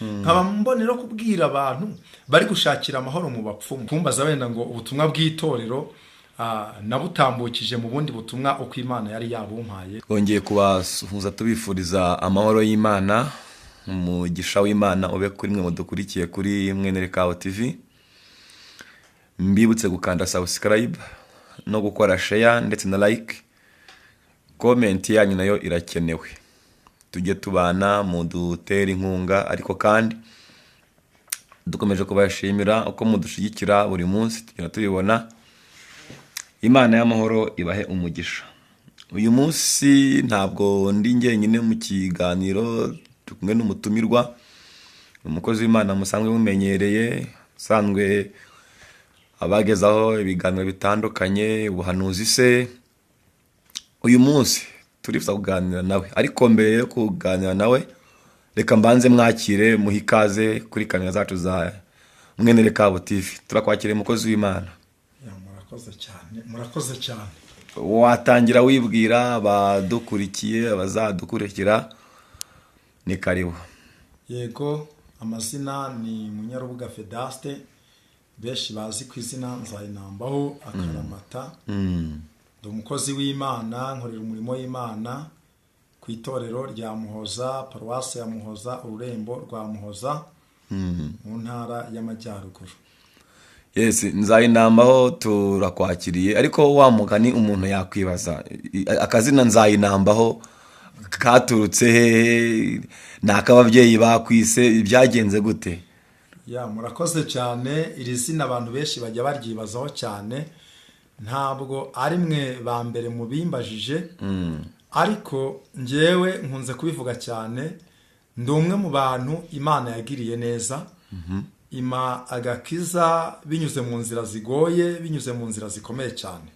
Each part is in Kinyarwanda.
Nkaba mbonera kubwira abantu bari gushakira amahoro mu bapfumu, kumbaza wenda ngo ubutumwa bw'itorero nabutambukije mu bundi butumwa uko Imana yari yabumpaye. Twongeye kubasuhuza, tubifuriza amahoro y'Imana, umugisha w'Imana ube kuri mwe mudukurikiye kuri Mwene Rekabu TV. Mbibutse gukanda subscribe no gukora share ndetse na like. Comment yanyu nayo irakenewe, tujye tubana, mudutere inkunga. Ariko kandi dukomeje kubashimira uko mudushyigikira buri munsi, tugenda tubibona. Imana y'amahoro ibahe umugisha. Uyu munsi ntabwo ndi njyenyine mu kiganiro, turi kumwe n'umutumirwa, umukozi w'Imana musanzwe mumenyereye, usanzwe abagezaho ibiganiro bitandukanye, ubuhanuzi se. Uyu munsi turifuza kuganira nawe, ariko mbere yo kuganira nawe reka mbanze mwakire, muhe ikaze kuri kamera zacu za Mwene Rekabu TV. Turakwakiriye, mukozi w'Imana. Ya, murakoze cyane, murakoze cyane. Watangira wibwira abadukurikiye, abazadukurikira, ni karibu. Yego, amazina ni Munyarubuga Fedaste, benshi bazi ku izina Nzayinambaho Akaramata. Ndi umukozi w'Imana, nkorera umurimo w'Imana ku itorero rya Muhoza, paruwasi ya Muhoza, ururembo rwa Muhoza, mu Ntara y'Amajyaruguru. Yes, Nzayinambaho, turakwakiriye. Ariko wa mugani umuntu yakwibaza, akazina Nzayinambaho katurutse hehe? Ni ak'ababyeyi bakwise? Byagenze gute? Ya, murakoze cyane. Iri zina abantu benshi bajya baryibazaho cyane, ntabwo ari mwe ba mbere mubimbajije. Ariko njyewe nkunze kubivuga cyane, ndi umwe mu bantu Imana yagiriye neza, ima agakiza binyuze mu nzira zigoye, binyuze mu nzira zikomeye cyane,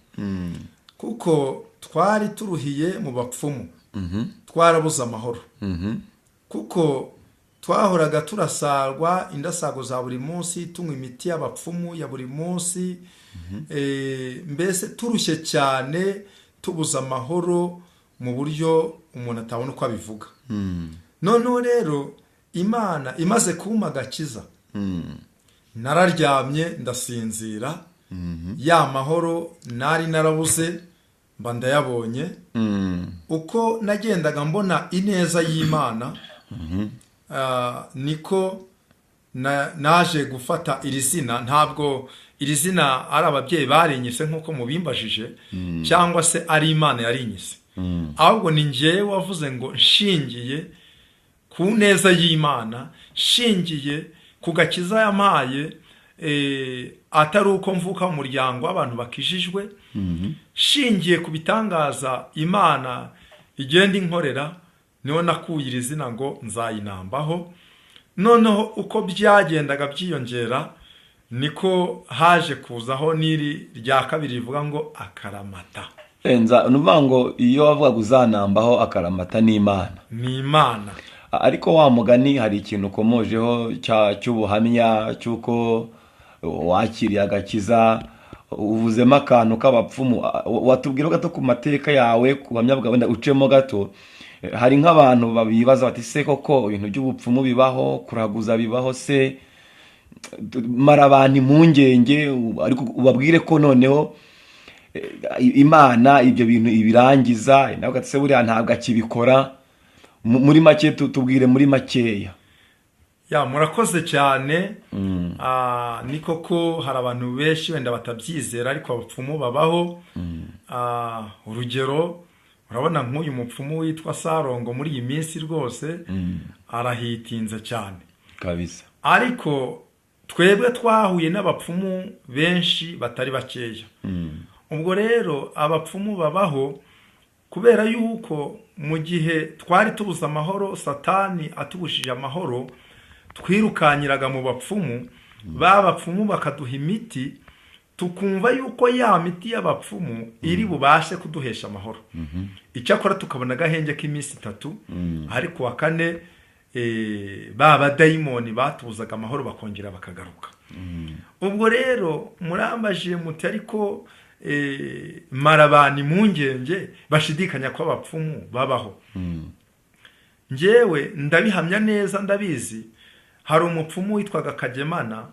kuko twari turuhiye mu bapfumu, twarabuze amahoro, kuko twahoraga turasarwa indasago za buri munsi, tunywa imiti y'abapfumu ya buri munsi. Mbese turushye cyane, tubuze amahoro mu buryo umuntu atabona uko abivuga. Noneho rero Imana imaze kumpa agakiza, nararyamye ndasinzira, ya mahoro nari narabuze mba ndayabonye. Uko nagendaga mbona ineza y'Imana, niko naje gufata iri zina. Ntabwo iri zina ari ababyeyi barinyise nk'uko mubimbajije, cyangwa se ari Imana yarinyise, ahubwo ni njyewe wavuze ngo nshingiye ku neza y'Imana, nshingiye ku gakiza yampaye, atari uko mvuka mu muryango w'abantu bakijijwe, nshingiye ku bitangaza Imana igenda inkorera, niho nakuye iri zina ngo Nzayinambaho. Noneho uko byagendaga byiyongera, niko haje kuzaho n'iri rya kabiri rivuga ngo Akaramata. Ni ukuvuga ngo iyo wavugaga uzanambaho akaramata n'Imana. Ni Imana. Ariko wa mugani hari ikintu ukomojeho cy'ubuhamya cy'uko wakiriye agakiza, uvuzemo akantu k'abapfumu. Watubwira gato ku mateka yawe, ku buhamya bwawe, wenda ucemo gato. Hari nk'abantu babibaza bati: "Se koko ibintu by'ubupfumu bibaho? Kuraguza bibaho se?" Mara abantu impungenge, ariko ubabwire ko noneho Imana ibyo bintu ibirangiza, nawe ati: "Se buriya ntabwo akibikora?" Muri make, tubwire muri makeya. Ya, murakoze cyane. Ni koko hari abantu benshi wenda batabyizera, ariko abapfumu babaho. Urugero urabona nk'uyu mupfumu witwa Sarongo, muri iyi minsi rwose arahitinze cyane. Kabisa. Ariko twebwe twahuye n'abapfumu benshi batari bakeya. Ubwo rero abapfumu babaho, kubera yuko mu gihe twari tubuze amahoro, Satani atubujije amahoro, twirukanyiraga mu bapfumu. Ba bapfumu bakaduha imiti, tukumva yuko ya miti y'abapfumu iri bubashe kuduhesha amahoro. Icyakora tukabona agahenge k'iminsi 3, ariko wa kane ba badayimoni batubuzaga amahoro bakongera bakagaruka. Ubwo rero murambaje muti: "Ariko mara abantu impungenge bashidikanya ko abapfumu babaho." Njyewe ndabihamya neza, ndabizi. Hari umupfumu witwaga Kagemana,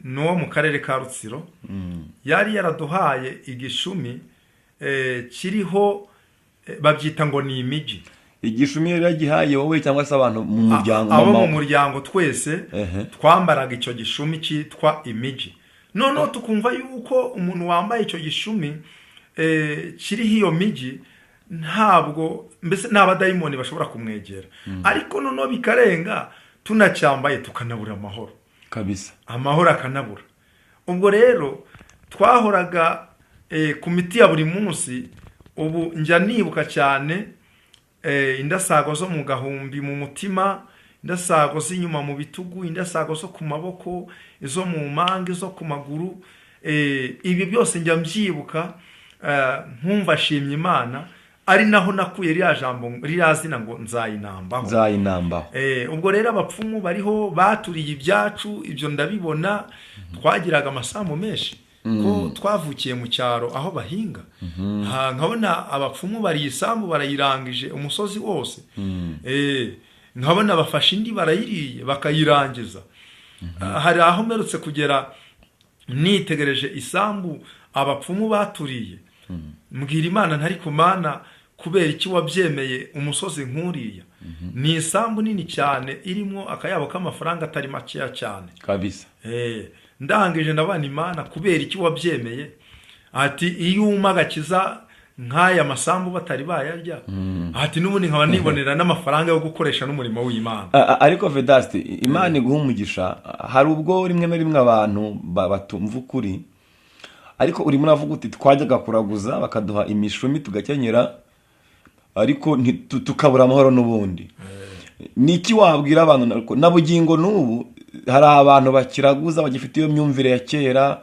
ni uwo mu karere ka Rutsiro. Yari yaraduhaye igishumi kiriho, babyita ngo ni imigi. Igishumi yari yagihaye wowe cyangwa se abantu mu muryango? Abo Mama? mu muryango twese twambaraga icyo gishumi cyitwa imigi. Noneho tukumva yuko umuntu wambaye icyo gishumi kiriho iyo migi, ntabwo mbese nta badayimoni bashobora kumwegera. Ariko noneho bikarenga, tunacyambaye tukanabura amahoro. Amahoro akanabura. Ubwo rero twahoraga ku miti ya buri munsi. Ubu njya nibuka cyane indasago zo mu gahumbi mu mutima, indasago z'inyuma mu bitugu, indasago zo ku maboko, izo mu mpanga, izo ku maguru. Ibi byose njya mbyibuka, nkumva ashimye Imana, ari naho nakuye ririya jambo, ririya zina ngo Nzayinambaho. Nzayinambaho. Ubwo rero abapfumu bariho baturiye ibyacu, ibyo ndabibona. Twagiraga amasambu menshi ko twavukiye mu cyaro aho bahinga. Nkabona abapfumu bariye isambu, barayirangije umusozi wose. Nkabona bafashe indi barayiriye, bakayirangiza. Hari aho mperutse kugera nitegereje isambu abapfumu baturiye, mbwira Imana ntari ku Mana, kubera iki wabyemeye? Umusozi nk'uriya ni isambu nini cyane irimo akayabo k'amafaranga atari makeya cyane. Ndangije ndabana Imana, kubera iki wabyemeye? Ati iyo umpa agakiza nk'aya masambu batari bayarya, ati n'ubundi nkaba nibonera n'amafaranga yo gukoresha n'umurimo w'Imana. Ariko Vedaste, Imana iguha umugisha. Hari ubwo rimwe na rimwe abantu batumva ukuri, ariko urimo uravuga uti twajyaga kuraguza bakaduha imishumi tugakenyera, ariko tukabura amahoro n'ubundi. Ni iki wabwira abantu na bugingo n'ubu hari abantu bakiraguza, bagifite iyo myumvire ya kera,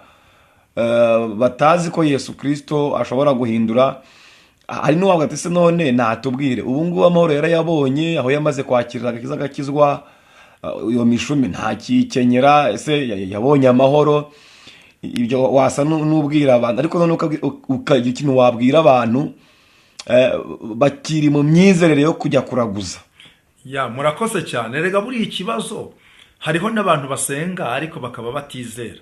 batazi ko Yesu Kirisito ashobora guhindura? Hari n'uwavuga ati se none natubwire, ubu ngubu amahoro yarayabonye aho yamaze kwakira agakiza, agakizwa, iyo mishumi ntakiyikenyera, ese yabonye amahoro? Ibyo wasa n'ubwira abantu, ariko none ukagira ikintu wabwira abantu bakiri mu myizerere yo kujya kuraguza. Ya, murakoze cyane. Rega buriya ikibazo, hariho n'abantu basenga ariko bakaba batizera.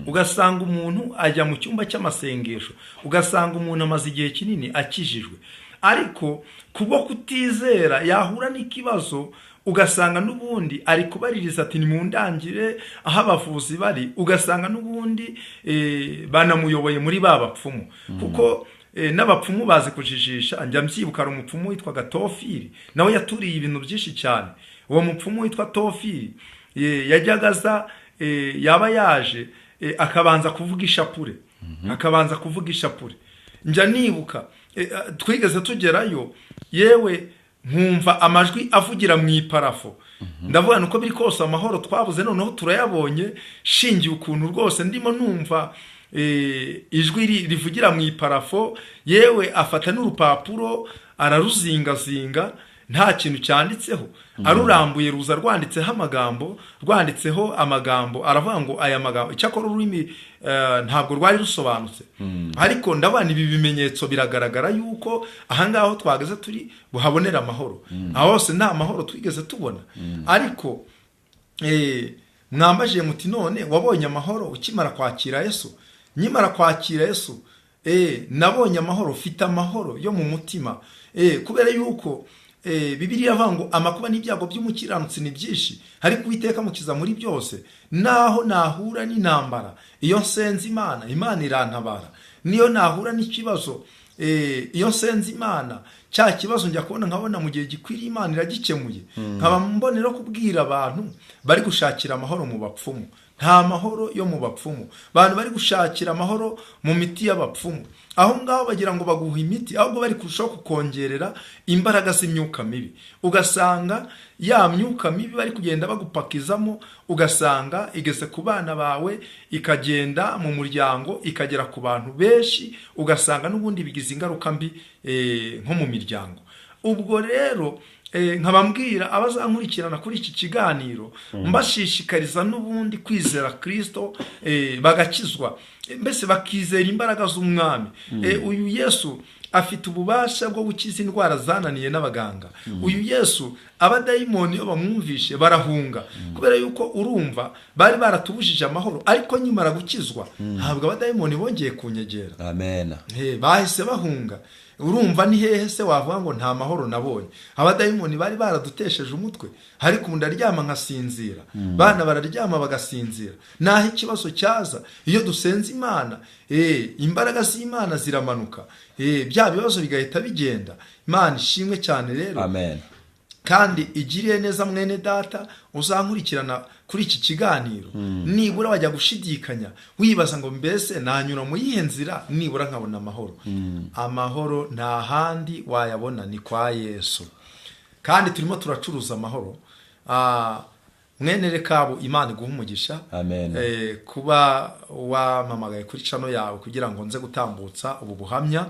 Ugasanga umuntu ajya mu cyumba cy'amasengesho, ugasanga umuntu amaze igihe kinini akijijwe, ariko kubwo kutizera yahura n'ikibazo, ugasanga n'ubundi ari kubaririza ati nimundangire aho abavuzi bari. Ugasanga n'ubundi banamuyoboye muri ba bapfumu, kuko n'abapfumu bazi kujijisha. Njya mbyibuka, hari umupfumu witwaga Tofiri, nawe yaturiye ibintu byinshi cyane. Uwo mupfumu witwa Tofiri yajyaga aza, yaba yaje, akabanza kuvuga ishapure, akabanza kuvuga ishapure. Njya nibuka twigeze tugerayo, yewe nkumva amajwi avugira mu iparafo. Ndavuga uko biri kose amahoro twabuze noneho turayabonye, shingiye ukuntu rwose ndimo numva ijwi rivugira mu iparafo. Yewe afata n'urupapuro araruzingazinga, nta kintu cyanditseho, arurambuye ruza rwanditseho amagambo, rwanditseho amagambo. Aravuga ngo aya magambo, icyakora ururimi ntabwo rwari rusobanutse, ariko ndabona ibi bimenyetso biragaragara yuko ahangaha aho twageze turi buhabonere amahoro. Aho hose nta mahoro twigeze tubona. Ariko mwambajije muti none wabonye amahoro ukimara kwakira Yesu? Nkimara kwakira Yesu, nabonye amahoro, ufite amahoro yo mu mutima, kubera yuko Bibiliya iravuga ngo amakuba n'ibyago by'umukiranutsi ni byinshi, ariko Uwiteka amukiza muri byose. Naho nahura n'intambara, iyo nsenze Imana, Imana irantabara. Niyo nahura n'ikibazo, iyo nsenze Imana, cya kibazo njya kubona nkabona mu gihe gikwiriye Imana iragikemuye. Nkaba mbonera kubwira abantu bari gushakira amahoro mu bapfumu, nta mahoro yo mu bapfumu. Abantu bari gushakira amahoro mu miti y'abapfumu, aho ngaho bagira ngo baguha imiti, ahubwo bari kurushaho kukongerera imbaraga z'imyuka mibi. Ugasanga ya myuka mibi bari kugenda bagupakizamo, ugasanga igeze ku bana bawe, ikagenda mu muryango, ikagera ku bantu benshi, ugasanga n'ubundi bigize ingaruka mbi nko mu miryango. Ubwo rero nkabambwira abazankurikirana kuri iki kiganiro, mbashishikariza n'ubundi kwizera Kristo, bagakizwa, mbese bakizera imbaraga z'umwami. Uyu Yesu Afite ububasha bwo gukiza indwara zananiye n'abaganga. Uyu Yesu abadayimoni iyo bamwumvishe barahunga, kubera yuko urumva bari baratubujije amahoro, ariko nyimara gukizwa ntabwo abadayimoni bongeye kunyegera. Amen. Bahise bahunga. Urumva ni hehe se wavuga ngo nta mahoro nabonye? Abadayimoni bari baradutesheje umutwe, ariko ubu ndaryama nkasinzira, bana bararyama bagasinzira. Naho ikibazo cyaza, iyo dusenze Imana, imbaraga z'Imana ziramanuka, bya bibazo bigahita bigenda. Imana ishimwe cyane rero. Amen. Kandi igiriye neza mwene data uzankurikirana kuri iki kiganiro, nibura wajya gushidikanya wibaza ngo mbese nanyura mu yihe nzira nibura nkabona amahoro? Amahoro nta handi wayabona, ni kwa Yesu. Kandi turimo turacuruza amahoro. Mwene Rekabu, Imana iguha umugisha. Amen. Kuba wampamagaye kuri channel yawe kugira ngo nze gutambutsa ubu buhamya,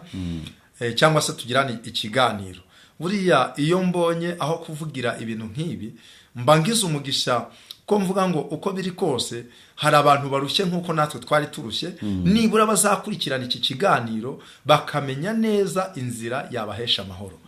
cyangwa se tugirane ikiganiro. Buriya iyo mbonye aho kuvugira ibintu nk'ibi mba ngize umugisha, ko mvuga ngo uko biri kose hari abantu barushye nk'uko natwe twari turushye, nibura bazakurikirana iki kiganiro bakamenya neza inzira yabahesha amahoro.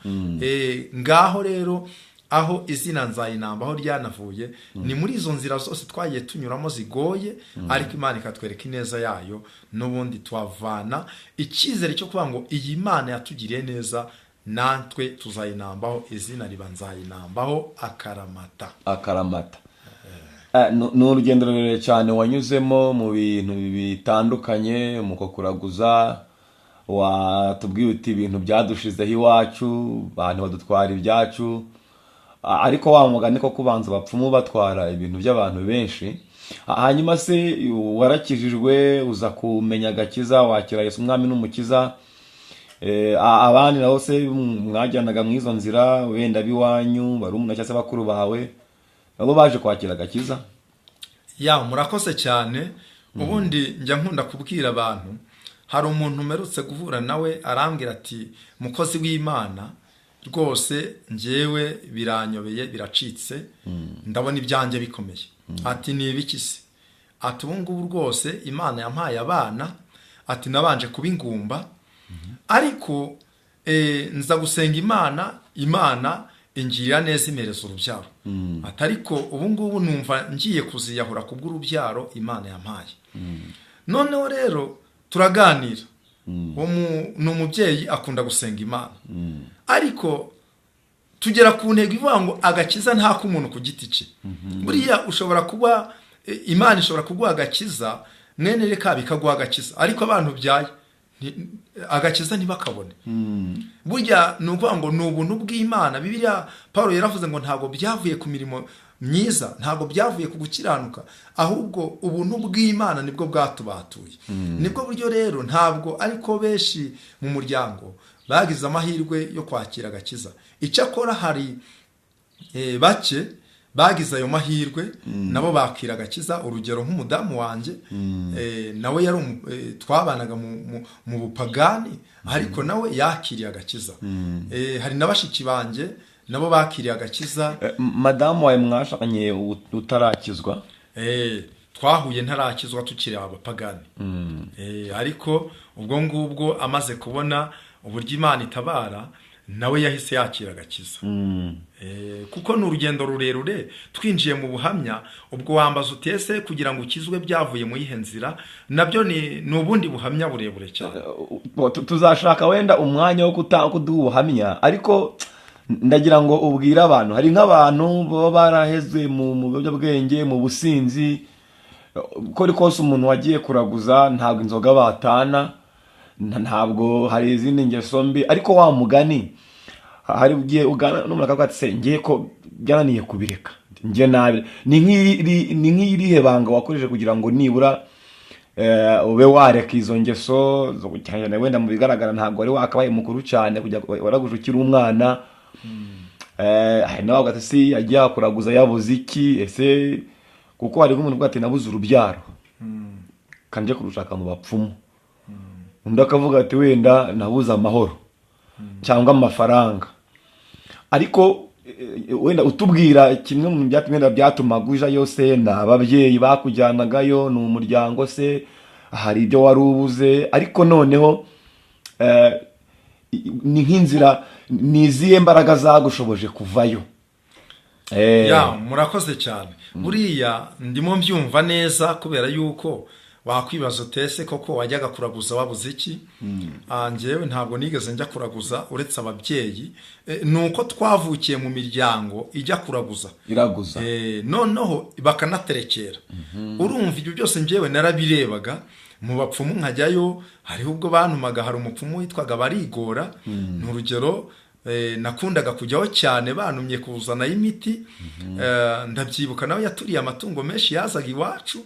Ngaho rero aho izina Nzayinamba aho ryanavuye ni muri izo nzira zose twagiye tunyuramo zigoye, ariko Imana ikatwereka ineza yayo, n'ubundi tuhavana icyizere cyo kuvuga ngo iyi Mana yatugiriye neza, natwe tuzayinambaho. Izina riba Nzayinambaho akaramata. Akaramata. Ni urugendo rurerure cyane wanyuzemo mu bintu bitandukanye, mu kuraguza. Watubwiye uti ibintu byadushizeho iwacu, abantu badutwara ibyacu. Ariko wa mugani ko kubanza abapfumu batwara ibintu by'abantu benshi. Hanyuma se warakijijwe, uza kumenya agakiza, wakira Yesu umwami n'umukiza. Abandi nabo se mwajyanaga mu izo nzira, wenda b'iwanyu, barumuna cyangwa se bakuru bawe, nabo baje kwakira agakiza? Ya, murakoze cyane. Ubundi njya nkunda kubwira abantu, hari umuntu umerutse guhura nawe arambwira ati mukozi w'Imana, rwose njyewe biranyobeye, biracitse, ndabona ibyanjye bikomeye. Ati ni ibiki se? Ati ubu ngubu rwose Imana yampaye abana, ati nabanje kuba ingumba, ariko nza gusenga Imana, Imana ingirira neza imereza urubyaro. Ati ariko ubu ngubu numva ngiye kuziyahura kubw'urubyaro Imana yampaye. Noneho rero turaganira, ni umubyeyi akunda gusenga Imana, ariko tugera ku ntego ivuga ngo agakiza nta k'umuntu ku giti cye. Buriya ushobora kuba Imana ishobora kuguha agakiza, mwene reka bikaguha agakiza, ariko abantu byaye agakiza ntibakabone. Burya ni ukuvuga ngo ni ubuntu bw'Imana. Bibiliya Paul yaravuze ngo ntabwo byavuye ku mirimo myiza, ntabwo byavuye ku gukiranuka, ahubwo ubuntu bw'Imana nibwo bwatubatuye. Nibwo buryo rero ntabwo ariko benshi mu muryango bagize amahirwe yo kwakira agakiza. Icyakora hari bake bagize ayo mahirwe nabo bakira agakiza. Urugero nk'umudamu wanjye, nawe yari twabanaga mu bupagani, ariko nawe yakiriye agakiza. Hari na bashiki banjye nabo bakiriye agakiza. Madamu wawe mwashakanye utarakizwa? Twahuye ntarakizwa, tukiri abapagani. Ariko ubwo ngubwo amaze kubona uburyo Imana itabara, nawe yahise yakira agakiza. Kuko ni urugendo rurerure twinjiye mu buhamya. Ubwo wambaza utese kugira ngo ukizwe byavuye mu yihe nzira, nabyo ni ubundi buhamya burebure cyane. Tuzashaka wenda umwanya wo kuduha ubuhamya, ariko ndagira ngo ubwire abantu, hari nk'abantu baba barahezwe mu biyobyabwenge, mu businzi, uko kose umuntu wagiye kuraguza ntabwo inzoga batana, ntabwo hari izindi ngeso mbi, ariko wa mugani hari ugiye ugana n'umuntu akavuga ati se ngiye ko byananiye kubireka, njye nabi. Ni nk'irihe banga wakoresheje kugira ngo nibura ube wareka izo ngeso, cyane wenda mu bigaragara ntabwo wari wakabaye mukuru cyane, kujya waraguje ukiri umwana. Hari n'abavuga ati si yagiye kuraguza yabuze iki ese, kuko hari nk'umuntu uvuga ati nabuze urubyaro kanje kurushaka mu bapfumu, undi akavuga ati wenda nabuze amahoro cyangwa amafaranga. Ariko wenda utubwira kimwe mu byatumye byatumaga uja yose, ni ababyeyi bakujyanagayo, ni umuryango se, hari ibyo wari ubuze, ariko noneho Ni nk'inzira, ni izihe mbaraga zagushoboje kuvayo? Ya, murakoze cyane. Buriya ndimo mbyumva neza, kubera yuko wakwibaza utese koko wajyaga kuraguza wabuze iki? Njyewe ntabwo nigeze njya kuraguza uretse ababyeyi. Ni uko twavukiye mu miryango ijya kuraguza. Iraguza. Noneho bakanaterekera. Urumva, ibyo byose njyewe narabirebaga mu bapfumu nkajyayo. Hariho ubwo bantumaga, hari umupfumu witwaga Barigora, ni urugero, nakundaga kujyaho cyane bantumye kuzanayo imiti. Ndabyibuka nawe yaturiye amatungo menshi yazaga iwacu.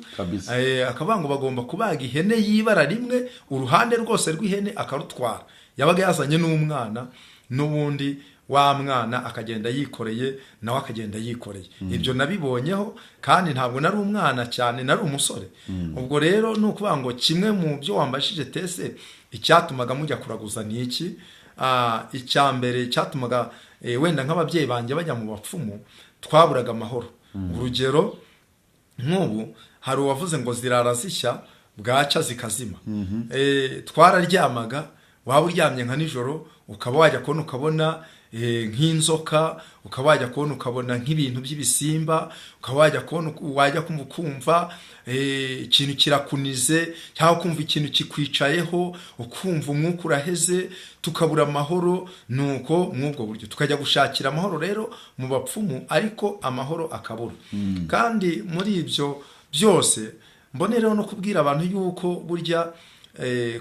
Akavuga ngo bagomba kubaga ihene y'ibara rimwe, uruhande rwose rw'ihene akarutwara. Yabaga yazanye n'umwana, n'ubundi wa mwana akagenda yikoreye, nawe akagenda yikoreye. Ibyo nabibonyeho, kandi ntabwo nari umwana cyane, nari umusore. Ubwo rero ni ukuvuga ngo kimwe mu byo wambashije tese, icyatumaga mujya kuraguza ni iki? Icya mbere cyatumaga wenda nk'ababyeyi banjye bajya mu bapfumu, twaburaga amahoro. Urugero nk'ubu hari uwavuze ngo zirara zishya bwacya zikazima. Twararyamaga, waba uryamye nka nijoro, ukaba wajya kubona ukabona nk'inzoka, ukaba wajya kubona ukabona nk'ibintu by'ibisimba, ukaba wajya kubona, wajya kumva ukumva ikintu kirakunize, cyangwa kumva ikintu kikwicayeho, ukumva umwuka uraheze, tukabura amahoro. Nuko mw'ubwo buryo tukajya gushakira amahoro rero mu bapfumu, ariko amahoro akabura. Kandi muri ibyo byose mbonereho no kubwira abantu yuko burya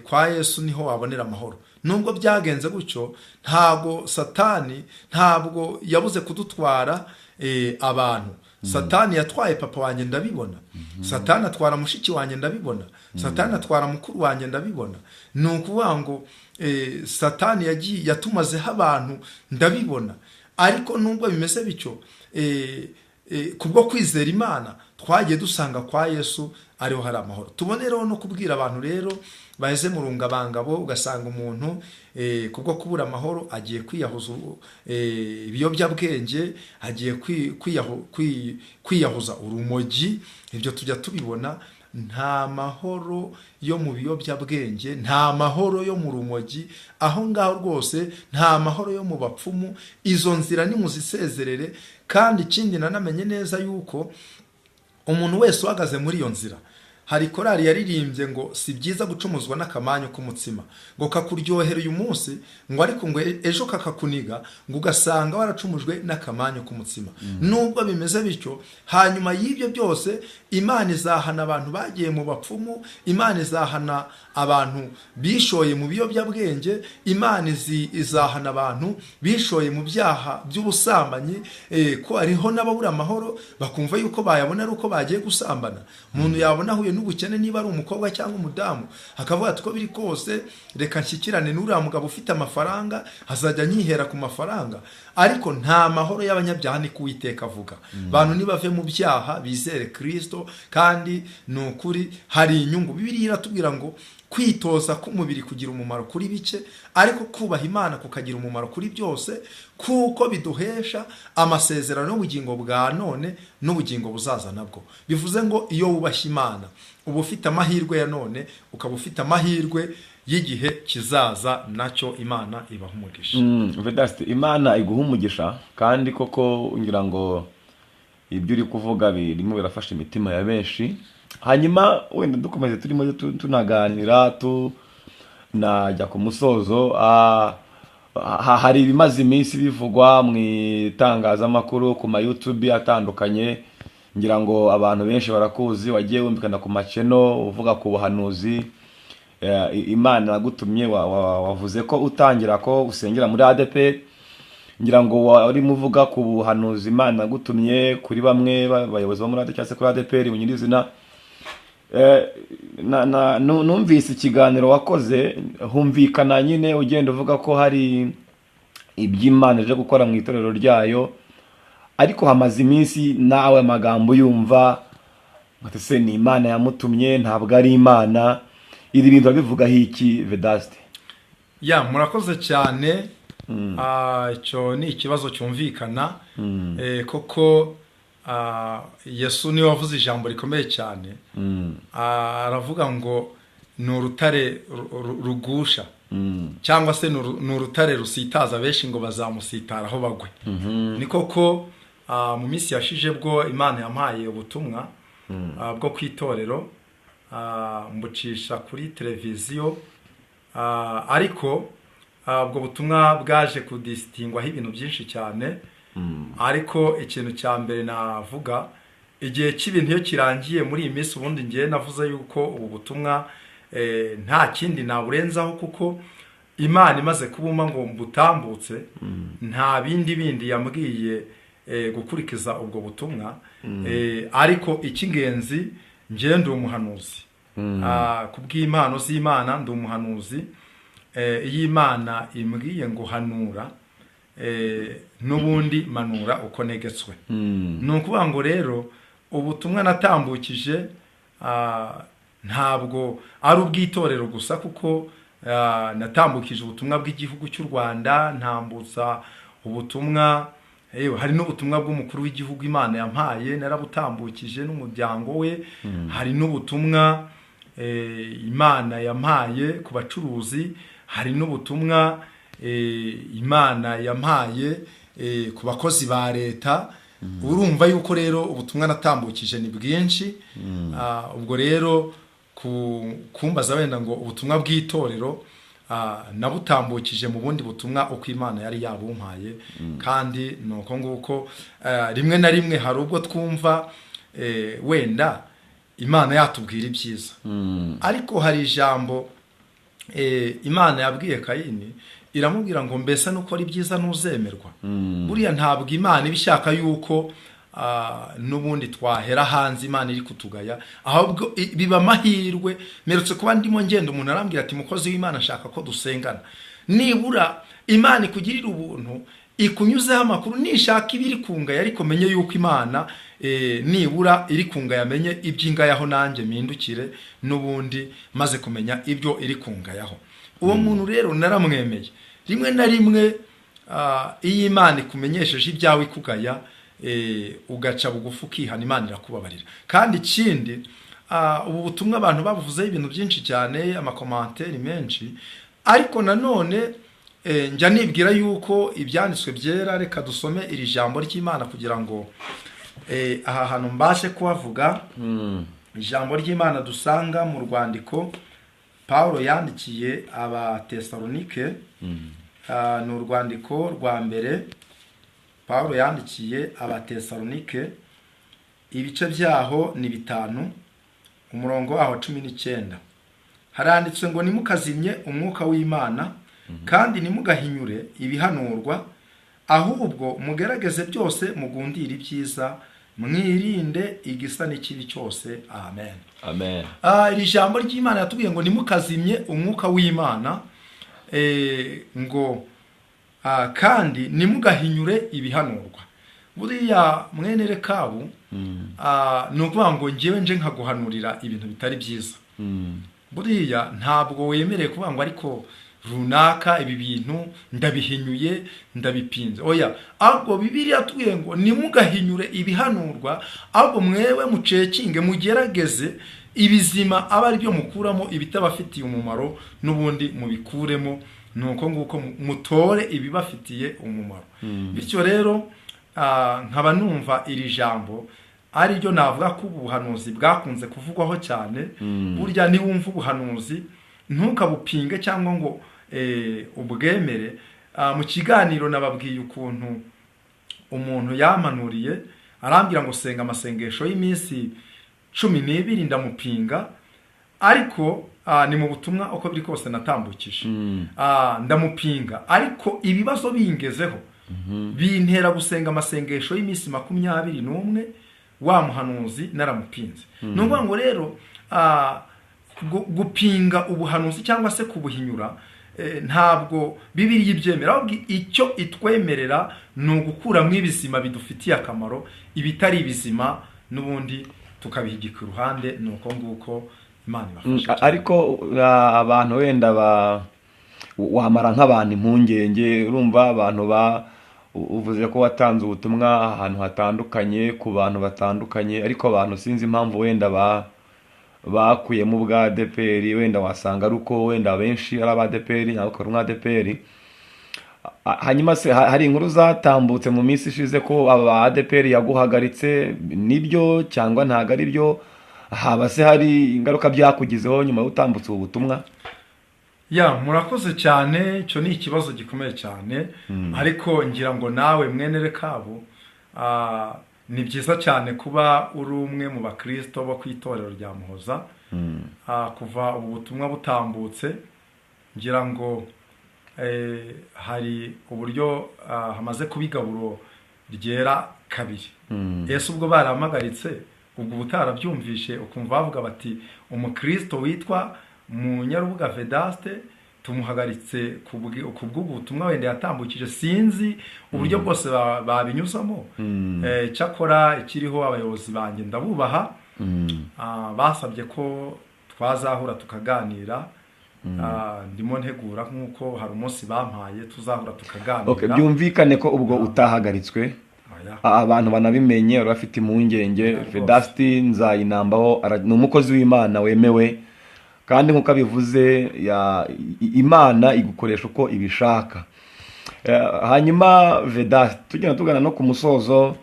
kwa Yesu niho wabonera amahoro. Nubwo byagenze gutyo, ntabwo Satani ntabwo yabuze kudutwara abantu. Satani yatwaye papa wanjye, ndabibona. Satani atwara mushiki wanjye, ndabibona. Satani atwara mukuru wanjye, ndabibona. Ni ukuvuga ngo Satani yagiye yatumazeho abantu, ndabibona. Ariko nubwo bimeze bityo, kubwo kwizera Imana twagiye dusanga kwa Yesu ariho hari amahoro. Tubonereho no kubwira abantu rero baheze mu rungabangabo, ugasanga umuntu kubwo kubura amahoro agiye kwiyahuza ibiyobyabwenge, agiye kwiyahuza urumogi. Ibyo tujya tubibona. Nta mahoro yo mu biyobyabwenge, nta mahoro yo mu rumogi aho ngaho rwose, nta mahoro yo mu bapfumu. Izo nzira nimuzisezerere. Kandi ikindi nanamenye neza yuko umuntu wese uhagaze muri iyo nzira, hari korali yaririmbye ngo si byiza gucumuzwa n'akamanyu k'umutsima, ngo kakuryohera uyu munsi, ngo ariko ngo ejo kakakuniga, ngo ugasanga waracumujwe n'akamanyu k'umutsima. Nubwo bimeze bityo, hanyuma y'ibyo byose Imana izahana abantu bagiye mu bapfumu, Imana izahana abantu bishoye mu biyobyabwenge, Imana izahana abantu bishoye mu byaha by'ubusambanyi, ko hariho n'ababura amahoro bakumva yuko bayabona ari uko bagiye gusambana. Umuntu yabona ahuye n'ubukene, niba ari umukobwa cyangwa umudamu, akavuga ati ko biri kose reka nshyikirane n'uriya mugabo ufite amafaranga, azajya anyihera ku mafaranga. Ariko nta mahoro y'abanyabyaha, ni Uwiteka avuga. Bantu nibave mu byaha, bizere Kirisito. Kandi ni ukuri hari inyungu. Bibiliya iratubwira ngo kwitoza k'umubiri kugira umumaro kuri bike, ariko kubaha Imana kukagira umumaro kuri byose, kuko biduhesha amasezerano y'ubugingo bwa none n'ubugingo buzaza nabwo. Bivuze ngo iyo wubashye Imana uba ufite amahirwe ya none, ukaba ufite amahirwe y'igihe kizaza nacyo. Imana ibaha umugisha. Vedaste, Imana iguha umugisha. Kandi koko ngira ngo ibyo uri kuvuga birimo birafasha imitima ya benshi. Hanyuma wenda dukomeze, turimo tunaganira, tunajya ku musozo, hari ibimaze iminsi bivugwa mu itangazamakuru, ku ma YouTube atandukanye. Ngira ngo abantu benshi barakuzi, wagiye wumvikana ku maceno uvuga ku buhanuzi. Imana yagutumye, wavuze ko utangira ko usengera muri ADEPR. Ngira ngo warimo uvuga ku buhanuzi Imana yagutumye kuri bamwe bayobozi bo muri ADEPR cyangwa se kuri ADEPR mu nyirizina. Numvise ikiganiro wakoze, humvikana nyine ugenda uvuga ko hari iby'Imana ije gukora mu itorero ryayo, ariko hamaze iminsi nawe amagambo yumva ati se ni Imana yamutumye, ntabwo ari Imana? Ibi bintu babivugaho iki, Vedaste? Ya, murakoze cyane. Icyo ni ikibazo cyumvikana. Koko Yesu niwe wavuze ijambo rikomeye cyane. Aravuga ngo ni urutare rugusha. Cyangwa se ni urutare rusitaza benshi ngo bazamusitaraho bagwe. Ni koko, mu minsi yashije bwo Imana yampaye ubutumwa bwo ku itorero, mbucisha kuri televiziyo, ariko ubwo butumwa bwaje kudisitingwaho ibintu byinshi cyane. Ariko ikintu cya mbere navuga, igihe cy'ibintu iyo kirangiye muri iyi minsi, ubundi ngewe navuze yuko ubu butumwa nta kindi naburenzaho, kuko Imana imaze kubuma ngo mbutambutse, nta bindi bindi yambwiye gukurikiza ubwo butumwa. Ariko icy'ingenzi, ngewe ndi umuhanuzi. Ku bw'impano z'Imana ndi umuhanuzi. Iyo Imana imbwiye ngo hanura, n'ubundi manura uko negetswe. Ni ukuvuga ngo rero ubutumwa natambukije ntabwo ari ubw'itorero gusa, kuko natambukije ubutumwa bw'igihugu cy'u Rwanda, ntambutsa ubutumwa, yewe, hari n'ubutumwa bw'umukuru w'igihugu Imana yampaye, narabutambukije n'umuryango we. Hari n'ubutumwa Imana yampaye ku bacuruzi, hari n'ubutumwa Imana yampaye ku bakozi ba leta. Urumva yuko rero ubutumwa natambukije ni bwinshi. Ubwo rero kumbaza wenda ngo ubutumwa bw'itorero, nabutambukije mu bundi butumwa uko Imana yari yabumpaye. Kandi ni uko nguko, rimwe na rimwe hari ubwo twumva wenda Imana yatubwira ibyiza, ariko hari ijambo Imana yabwiye Kayini, iramubwira ngo mbese nukora ibyiza ntuzemerwa? Buriya ntabwo Imana iba ishaka yuko n'ubundi twahera hanze Imana iri kutugaya, ahubwo biba amahirwe. Mperutse kuba ndimo ngenda, umuntu arambwira ati: "Mukozi w'Imana, ashaka ko dusengana, nibura Imana ikugirira ubuntu, ikunyuzeho amakuru, nishaka ibiri kungaya, ariko menye yuko Imana nibura iri kungaya, amenye iby'ingayaho, nanjye mpindukire n'ubundi maze kumenya ibyo iri kungayaho." Uwo muntu rero naramwemeye. Rimwe na rimwe iyo Imana ikumenyesheje ibyawe ikugaya, ugaca bugufi ukihana, Imana irakubabarira. Kandi ikindi, ubu butumwa abantu babuvuzeho ibintu byinshi cyane, amacommentaires menshi, ariko nanone njya nibwira yuko ibyanditswe byera, reka dusome iri jambo ry'Imana kugira ngo aha hantu mbashe kuhavuga. Ijambo ry'Imana dusanga mu rwandiko Paul yandikiye Abatesalonike, ni urwandiko rwa mbere Paul yandikiye Abatesalonike, ibice byaho ni 5, umurongo waho 19. Haranditswe ngo: "Ntimukazimye umwuka w'Imana, kandi ntimugahinyure ibihanurwa, ahubwo mugerageze byose, mugundire ibyiza, mwirinde igisa n'ikibi cyose." Amen. Amen. Iri jambo ry'Imana yatubwiye ngo ntimukazimye umwuka w'Imana, ngo kandi ntimugahinyure ibihanurwa. Buriya mwene Rekabu, ni ukuvuga ngo ngewe nje nkaguhanurira ibintu bitari byiza, buriya ntabwo wemerewe kuvuga ngo ariko runaka ibi bintu ndabihinyuye, ndabipinze. Oya, ahubwo Bibiliya yatubwiye ngo ntimugahinyure ibihanurwa, ahubwo mwewe mucheckinge, mugerageze ibizima aba ari byo mukuramo, ibitabafitiye umumaro n'ubundi mubikuremo. Ni uko nguko, mutore ibibafitiye umumaro. Bityo rero nkaba numva iri jambo ari ryo navuga ko ubu buhanuzi bwakunze kuvugwaho cyane. Burya niwumva ubuhanuzi ntukabupinge cyangwa ngo ubwemere. Mu kiganiro nababwiye ukuntu umuntu yampanuriye, arambwira ngo senga amasengesho y'iminsi 12, ndamupinga. Ariko ni mu butumwa uko biri kose natambukije. Ndamupinga, ariko ibibazo bingezeho bintera gusenga amasengesho y'iminsi 21, wa muhanuzi naramupinze. Ni ukuvuga ngo rero gupinga ubuhanuzi cyangwa se kubuhinyura, ntabwo Bibiliya ibyemera, ahubwo icyo itwemerera ni ugukuramo ibizima bidufitiye akamaro, ibitari ibizima n'ubundi tukabihigika iruhande. Ni uko nguko. Imana ibafashe cyane. Ariko abantu wenda ba wamara nk'abantu impungenge, urumva abantu ba uvuze ko watanze ubutumwa ahantu hatandukanye ku bantu batandukanye, ariko abantu sinzi impamvu wenda ba Bakuyemo ubwa ADEPR, wenda wasanga ari uko wenda benshi ari aba ADEPR, ntabwo ukora umwa ADEPR. Hanyuma se hari inkuru zatambutse mu minsi ishize ko aba ADEPR yaguhagaritse, nibyo cyangwa ntabwo ari byo? Haba se hari ingaruka byakugizeho nyuma yo gutambutsa ubu butumwa? Ya, murakoze cyane. Icyo ni ikibazo gikomeye cyane, ariko ngira ngo nawe mwene Rekabu, ni byiza cyane kuba uri umwe mu bakristo bo ku itorero rya Muhoza. Kuva ubu butumwa butambutse, ngira ngo hari uburyo hamaze kuba igaburo ryera kabiri. Ese ubwo barampagaritse, ubwo uba utarabyumvishe, ukumva bavuga bati umukristo witwa Munyarubuga Vedaste tumuhagaritse ku bw'ubu butumwa wenda yatambukije, sinzi uburyo bwose babinyuzamo. Cyakora ikiriho, abayobozi banjye ndabubaha. Basabye ko twazahura tukaganira. Ndimo ntegura nk'uko hari umunsi bampaye tuzahura tukaganira. Byumvikane ko ubwo utahagaritswe. Oya. Abantu banabimenye bari bafite impungenge. Rwose. Vedaste Nzayinambaho ni umukozi w'Imana wemewe, kandi nk'uko abivuze, Imana igukoresha uko ibishaka. Hanyuma Vedaste, tugenda tugana no ku musozo,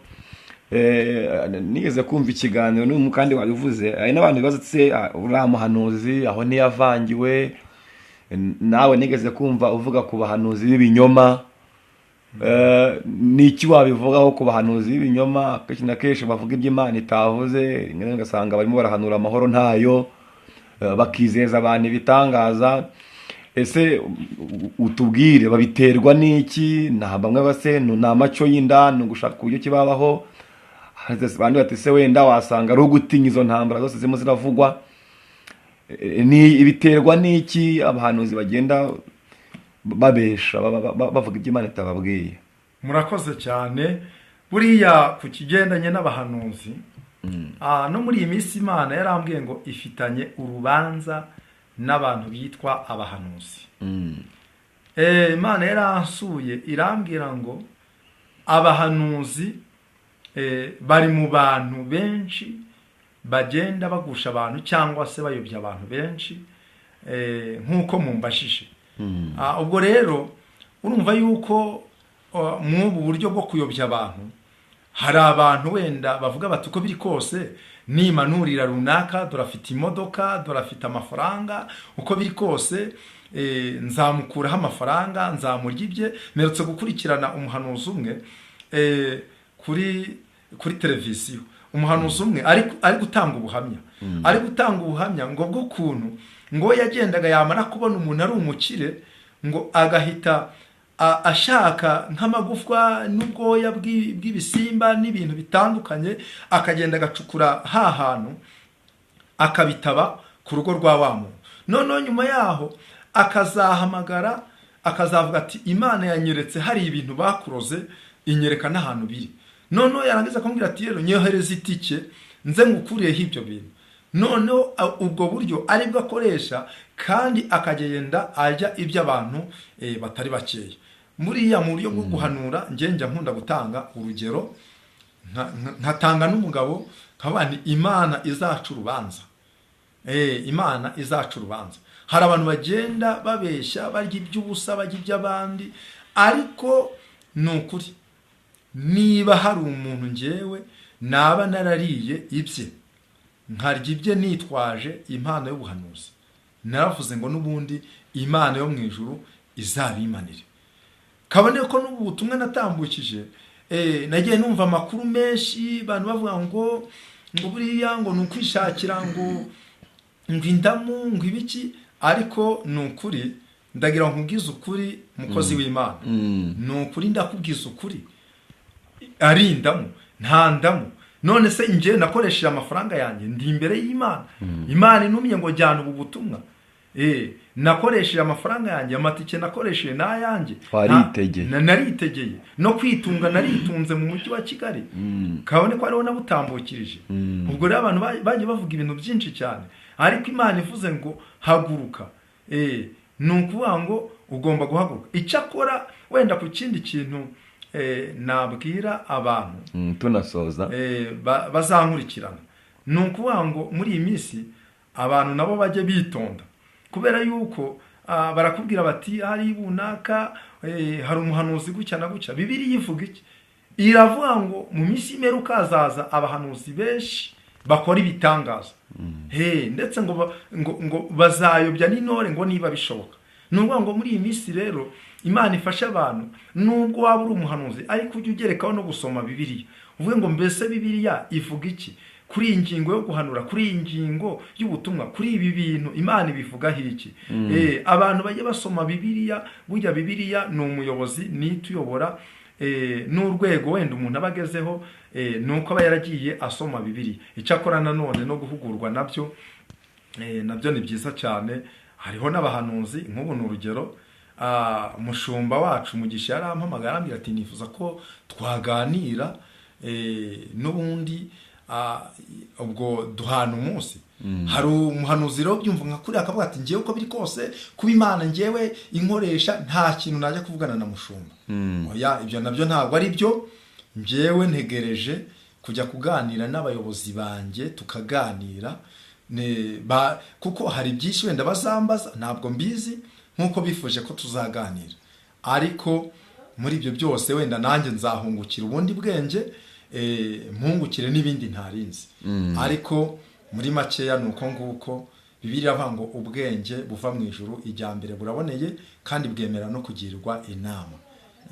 nigeze kumva ikiganiro n'uyu kandi wabivuze, hari n'abantu bibaza se uriya muhanuzi aho ntiyavangiwe? Nawe nigeze kumva uvuga ku bahanuzi b'ibinyoma. Ni iki wabivugaho ku bahanuzi b'ibinyoma? Kenshi na kenshi bavuga ibyo Imana itavuze, rimwe na rimwe ugasanga barimo barahanura amahoro ntayo, bakizeza abantu ibitangaza. Ese utubwire, babiterwa n'iki? Nta bamwe base ni amaco y'inda, ni ugushaka uburyo kibabaho? Abandi bati se wenda wasanga ari ugutinya izo ntambara zose zirimo ziravugwa. Ni biterwa n'iki abahanuzi bagenda babesha, bavuga ibyo Imana itababwiye? Murakoze cyane. Buriya ku kigendanye n'abahanuzi, no muri iyi minsi Imana yarambwiye ngo ifitanye urubanza n'abantu bitwa abahanuzi. Imana yaransuye irambwira ngo abahanuzi bari mu bantu benshi bagenda bagusha abantu cyangwa se bayobya abantu benshi, nk'uko mumbashije. Ubwo rero urumva yuko mw'ubu buryo bwo kuyobya abantu, hari abantu wenda bavuga bati uko biri kose nimanurira runaka, dore afite imodoka, dore afite amafaranga, uko biri kose nzamukuraho amafaranga, nzamurya ibye. Mperutse gukurikirana umuhanuzi umwe kuri televiziyo, umuhanuzi umwe ari gutanga ubuhamya, ari gutanga ubuhamya ngo bw'ukuntu ngo yagendaga yamara kubona umuntu ari umukire, ngo agahita ashaka nk'amagufwa n'ubwoya bw'ibisimba n'ibintu bitandukanye, akagenda agacukura ha hantu akabitaba ku rugo rwa wa muntu. Noneho nyuma yaho akazahamagara, akazavuga ati Imana yanyeretse hari ibintu bakuroze, inyereka n'ahantu biri. Noneho yarangiza akamubwira ati rero nyohereza itike nze ngukuriyeho ibyo bintu. Noneho ubwo buryo aribwo akoresha, kandi akagenda ajya iby'abantu batari bakeya. Muriya mu buryo bwo guhanura, njye njya nkunda gutanga urugero, nkatanga n'umugabo, nkavuga nti Imana izaca urubanza. Imana izaca urubanza. Hari abantu bagenda babeshya, barya iby'ubusa, barya iby'abandi, ariko ni ukuri niba hari umuntu njyewe naba narariye ibye, nkarya ibye nitwaje impano y'ubuhanuzi, naravuze ngo n'ubundi Imana yo mu ijuru izabimanire. Kabone ko n'ubu butumwa natambukije, nagiye numva amakuru menshi, abantu bavuga ngo buriya ngo ni ukwishakira, ngo indamu, ngo ibiki, ariko ni ukuri ndagira ngo nkubwize ukuri, mukozi w'Imana, ni ukuri ndakubwiza ukuri, ari indamu nta ndamu. None se njye nakoresheje amafaranga yanjye, ndi imbere y'Imana, Imana intumye ngo jyana ubu butumwa. Nakoresheje amafaranga yanjye, amatike nakoresheje n'ayanjye. Waritegeye. Naritegeye no kwitunga, naritunze mu mujyi wa Kigali, kabone ko ariho nabutambukirije. Ubwo rero abantu bagiye bavuga ibintu byinshi cyane, ariko Imana ivuze ngo haguruka, ni ukuvuga ngo ugomba guhaguruka. Icyakora wenda ku kindi kintu nabwira abantu, Tunasoza, bazankurikirana, ni ukuvuga ngo muri iyi minsi Abantu nabo bajye bitonda, kubera yuko barakubwira bati hari runaka, hari umuhanuzi gutya na gutya. Bibiliya ivuga iki? Iravuga ngo mu minsi y'imperuka hazaza abahanuzi benshi bakora ibitangaza. He, ndetse ngo bazayobya n'intore ngo niba bishoboka. Ni ukuvuga ngo muri iyi minsi rero Imana ifasha abantu, nubwo waba uri umuhanuzi, ariko ujye ugerekaho no gusoma Bibiliya, uvuge ngo mbese Bibiliya ivuga iki kuri iyi ngingo yo guhanura, kuri iyi ngingo y'ubutumwa, kuri ibi bintu Imana ibivugaho iki? Abantu bajye basoma Bibiliya. Burya Bibiliya ni umuyobozi, ni ituyobora, n'urwego wenda umuntu aba agezeho, ni uko aba yaragiye asoma Bibiliya. Icyakora nanone no guhugurwa nabyo, nabyo ni byiza cyane. Hariho n'abahanuzi, nk'ubu ni urugero, mushumba wacu Mugisha yarampamagaye, arambwira ati nifuza ko twaganira, n'ubundi ubwo duhana umunsi. Hari umuhanuzi rero byumva nka kuriya akavuga ati ngewe uko biri kose kuba Imana ngewe inkoresha, nta kintu najya kuvugana na mushumba. Oya, ibyo nabyo ntabwo ari byo. Ngewe ntegereje kujya kuganira n'abayobozi banjye, tukaganira kuko hari byinshi wenda bazambaza ntabwo mbizi, nk'uko bifuje ko tuzaganira. Ariko muri ibyo byose wenda nanjye nzahungukira ubundi bwenge, mpungukire n'ibindi ntarinzi. Ariko muri makeya ni uko nguko. Bibiliya iravuga ngo ubwenge buva mu ijuru ijya mbere buraboneye kandi bwemera no kugirwa inama.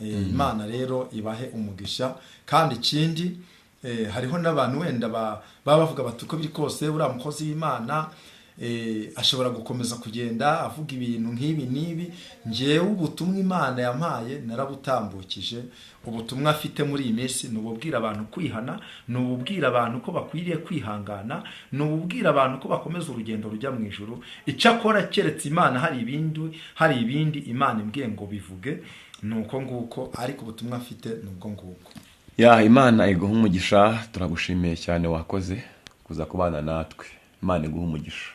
Imana rero ibahe umugisha. Kandi ikindi, hariho n'abantu wenda baba bavuga bati uko biri kose uriya mukozi w'Imana, ashobora gukomeza kugenda avuga ibintu nk'ibi n'ibi. Ngewe ubutumwa Imana yampaye narabutambukije. Ubutumwa afite muri iyi minsi ni ububwira abantu kwihana, ni ububwira abantu ko bakwiriye kwihangana, ni ububwira abantu ko bakomeza urugendo rujya mu ijuru. Icyakora keretse Imana hari ibindi Imana imbwiye ngo bivuge, ni uko nguko. Ariko ubutumwa afite ni ubwo ngubwo. Ya, Imana iguha umugisha. Turagushimiye cyane, wakoze kuza kubana natwe. Imana iguha umugisha.